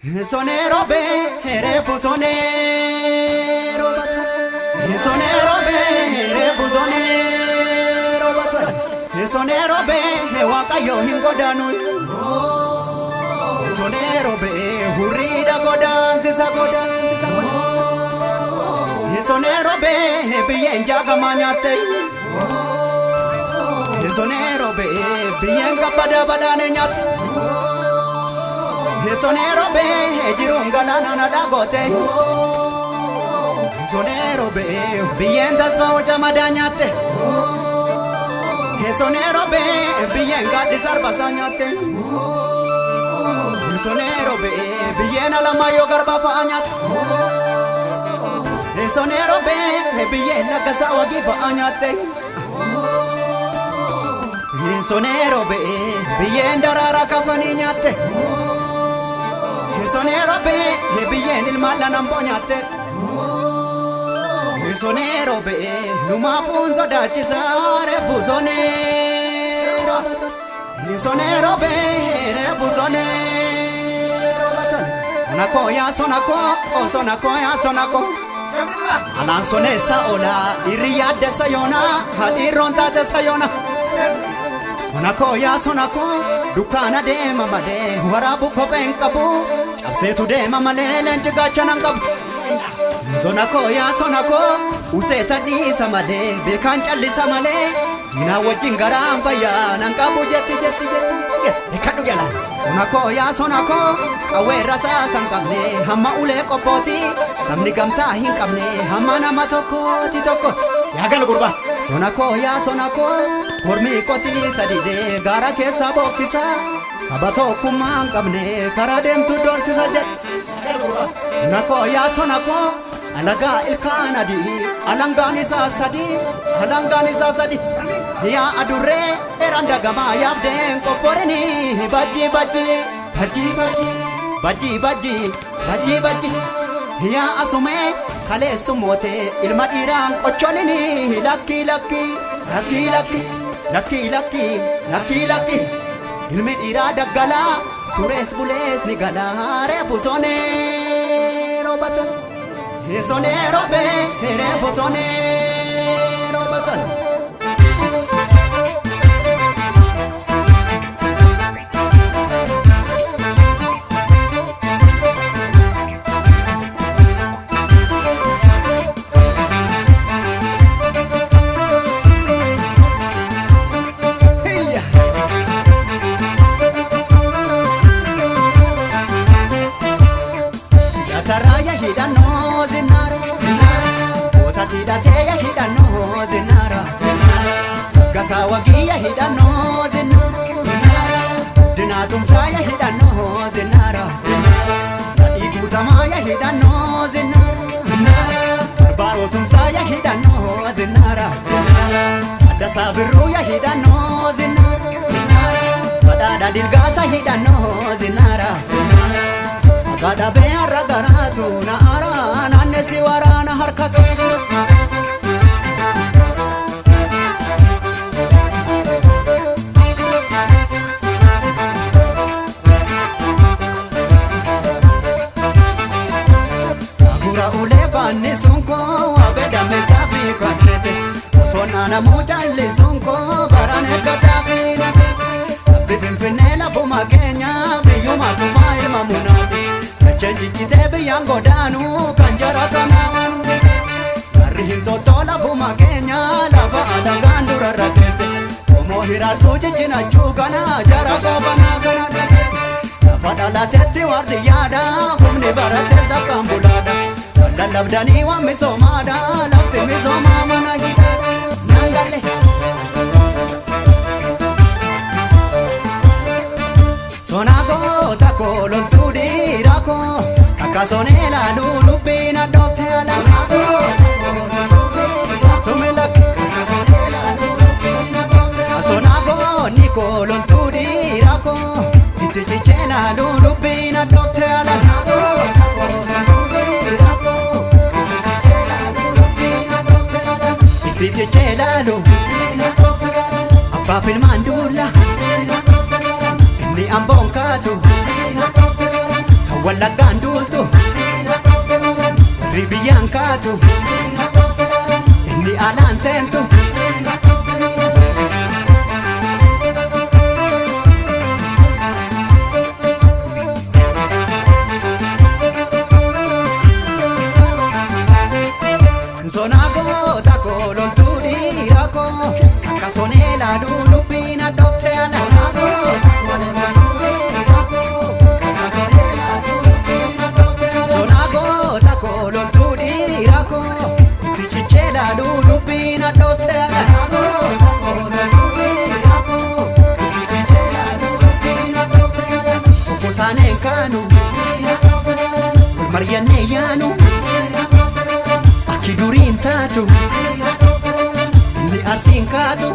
Sonee roobee reefu sonee roobatu. Sonee roobee reefu sonee roobatu. Sonee roobee Waaqayyo hin godaanu. Sonee roobee hurriidha godaansisa godaansisa. Sonee roobee biyyeen jaagamaa nyaatte. Sonee roobee biyyeen kabbadaa badhaane nyaatte. Sonee roobee jiruun galaana na dhagoote. Sonee roobee biyyeen tasfaa hojaa madaa nyaatte. Sonee roobee biyyeen gaaddisa arbasaa nyaatte. Sonee roobee biyyeen alamaayyoo garbaa fa'aa nyaatte. Sonee roobee biyyeen laggasaa wagii fa'aa nyaatte. Sonee roobee biyyeen daraaraa kafanii nyaatte. Sonee roobee biyyeen ilmaan lanamboo nyaatte. Sonee roobee numaafuun sodaachisaa reefu sonee roobatu. Sonee roobee reefu sonee roobatu. Sonakoo yaa sonakoo sonakoo yaa sonakoo. Alaan soneessa oolaa dhiirri yaaddessa yoonaa dhiirroon taatessa yoona. Sonakoo yaa sonakoo dukkaana deema malee waraabu kophee hin qabu cabseetu deema malee leenci gaachana hin qabu. Sonakoo yaa sonakoo useeta dhiisa malee beekaan callisa malee diinaa wajjin garaan fayyaa nan qabu jetti jetti jetti jetti beekadhu jalaan. Sonakoo yaa sonakoo qawwee rasaasa hin qabne hamma ulee qobbooti sabni gamtaa hin qabne hamma nama tokkooti tokkooti. Yaa galu gurbaa. Sonakoo yaa sonakoo kormii qotiisa didee gaara keessa bookkisa saba tokkummaa hin qabne karaa deemtu doorsisa jedhe. Sonakoo yaa sonakoo alagaa ilkaan adii alangaan isaa sadii alangaan isaa sadii yaa adurree eraan dagamaa yaabdeen qophorinii bajjii bajjii bajjii bajjii bajjii bajjii bajjii bajjii yaa asumee kaleessu mootee ilma dhiiraan qocholinii lakkii lakkii lakkii lakkii lakkii lakkii lakkii lakkii ilmi dhiiraa daggalaa turees bulees ni galaa reefu sonee roobatan. Sonee roobee reefu sonee roobatan. Yataraya hidhannoo zinnaara Kootati hidhatee hidhannoo zinnaara Gasaa wagiya hidhannoo zinnaara Guddinaa tumsaaya hidhannoo zinnaara Nadhii guutamaaya hidhannoo zinnaara Barbaaroo tumsaaya hidhannoo zinnaara Addasaa birruuya hidhannoo zinnaara Badhaadha dilgaasa hidhannoo zinnaara Gadhabee har'a garaatu na ara naannessi waraana harka qabu. Gaagura ulee fanni koo abedame saafi kansete otoo naanamuu callisuun koo baraan eeggataa fi lafti finfinnee lafuma keenya biyyuma tufaa ilma munaati. Dacheen jijjitee biyyaan godaanu kan jara kanaa waan Warri hin tottoo lafuma keenya lafa alagaan durarra teesse. Qomoo hiraarsuu jijjinachuu kana jara goobanaa kana dhageesse. Lafa dhalatetti warri yaada humni barates lakkaan bulaadha. Lallabdanii waan misoomaadha lafti misoomaa mana hidhaadha. Naan galle. Sonakoo takoo loltuu dhiiraa koo akka sonee laaluu lubbiin addoofte ala. Tumilak. Sonakoo nikoo loltuu dhiiraa koo itti cichee laaluu lubbiin addoofte ala. Itti cichee laaluu abbaaf ilmaan duula. Inni amboon kaatu kan Wallaggaan duultu, warri biyyaan kaatu, inni alaan seentu. Sonaa goota koo loltuu dhiira koo akka sonee laaluu dubbiin addoofte ana. Sonaa goota koo loltuu dhiira koo akka sonee laaluu dubbiin addoofte ana. Sonaa goota koo loltuu dhiira koo itti cichee laaluu dubbiin addoofte ana. Sonaa goota koo loltuu dhiira koo itti cichee laaluu dubbiin addoofte ana. Tokko taaneen kaanu wal mari'annee yaanu. Akki duriin taatu, inni arsiin kaatu.